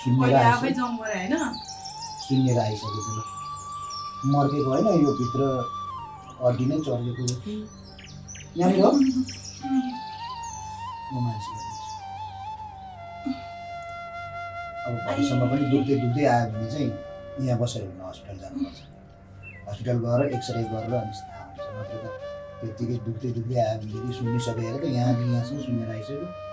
सुन्नेर आफै आइसक्यो जाउँ गरे हैन सुन्नेर आइसकेको छ मर्केको होइन यो भित्र हड्डी नै चर्केको हो कि यहाँनिर हो म मान्छे अब भविष्यमा पनि दुख्दै दुख्दै आयो भने चाहिँ यहाँ बसेर हुन हस्पिटल जानुपर्छ हस्पिटल गएर एक्सरे गरेर अनि थाहा हुन्छ नत्र त त्यत्तिकै दुख्दै दुख्दै आयो भनेदेखि सुनिसकेर त यहाँसम्म सुनेर आइसक्यो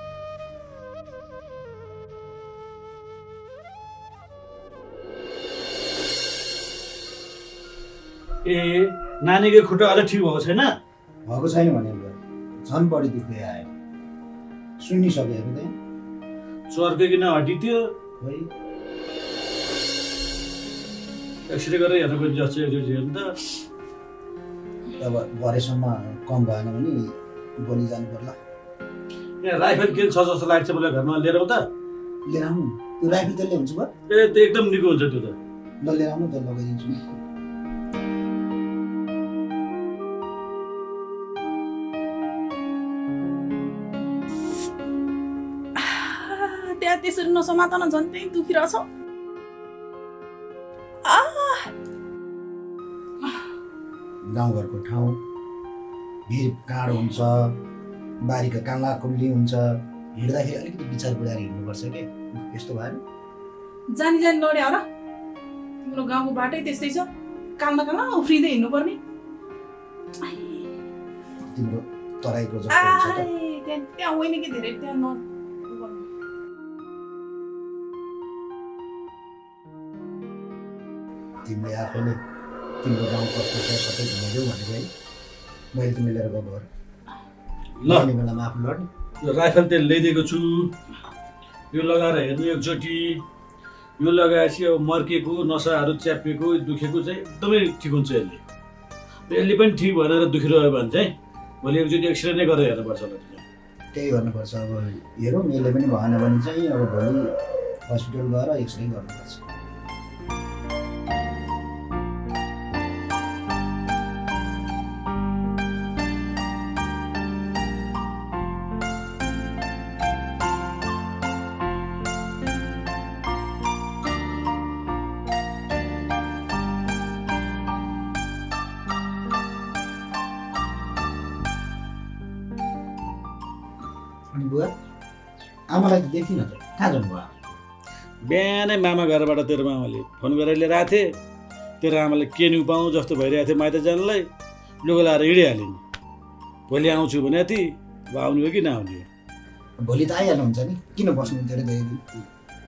ए नानीको खुट्टा अझै ठिक भएको छैन भएको छैन भने झन् बढी दुख्दै आयो सुनिसकेको त चर्किकन हड्डी त्यो खोइ एक्सरे गरेर हेर्नु पर्ने जस्तो एकचोटि हेर्नु त अब भरेसम्म कम भएन भने भोलि जानु पर्ला यहाँ राइफल केही छ जस्तो लाग्छ मलाई घरमा लिएर आउँ त लिएर आउनु त्यो राइफल त्यसले हुन्छ भयो ए त्यो एकदम निको हुन्छ त्यो त ल लिएर आउनु त लगाइदिन्छु नि त्यहाँ त्यसरी नसमातन झन् त्यही दुखिरहेछ गाउँघरको ठाउँ भिर काँड हुन्छ बारीको काङ्ला कुल्ली हुन्छ हिँड्दाखेरि अलिकति विचार बुझाएर हिँड्नुपर्छ कि यस्तो भएन जानी जानी लड्या हो र तिम्रो गाउँको बाटै त्यस्तै छ कालमा कालमा उफ्रिँदै हिँड्नुपर्ने तिम्रो तराईको जस्तो हुन्छ त त्यहाँ होइन कि धेरै त्यहाँ न तिमीले आफैले तिम्रो गाउँ कस्तो छ सबै घुमाइदेऊ भनेको है मैले तिमीले लिएर गएको भएर ल लड्ने बेलामा आफू लड्ने यो राइफल तेल ल्याइदिएको छु यो लगाएर हेर्नु एकचोटि यो लगाएपछि अब मर्केको नसाहरू च्यापिएको दुखेको चाहिँ एकदमै ठिक हुन्छ यसले पनि ठिक भनेर दुखिरह्यो भने चाहिँ भोलि एकचोटि एक्सरे नै गरेर हेर्नुपर्छ होला त्यो त्यही गर्नुपर्छ अब हेरौँ यसले पनि भएन भने चाहिँ अब भोलि हस्पिटल गएर एक्सरे गर्नुपर्छ अनि बुवा आमालाई त देखिन त कहाँ जानुभयो बिहानै मामा घरबाट तेरो मामाले फोन गरेर लिएर आएको थिएँ तेरो आमाले के न्यु पाऊँ जस्तो भइरहेको थियो माइत जानलाई लुगा लाएर हिँडिहाल्यो नि भोलि आउँछु भने यति अब आउने हो कि नआउने हो भोलि त आइहाल्नुहुन्छ नि किन बस्नुहुन्थ्यो अरे धेरै दिन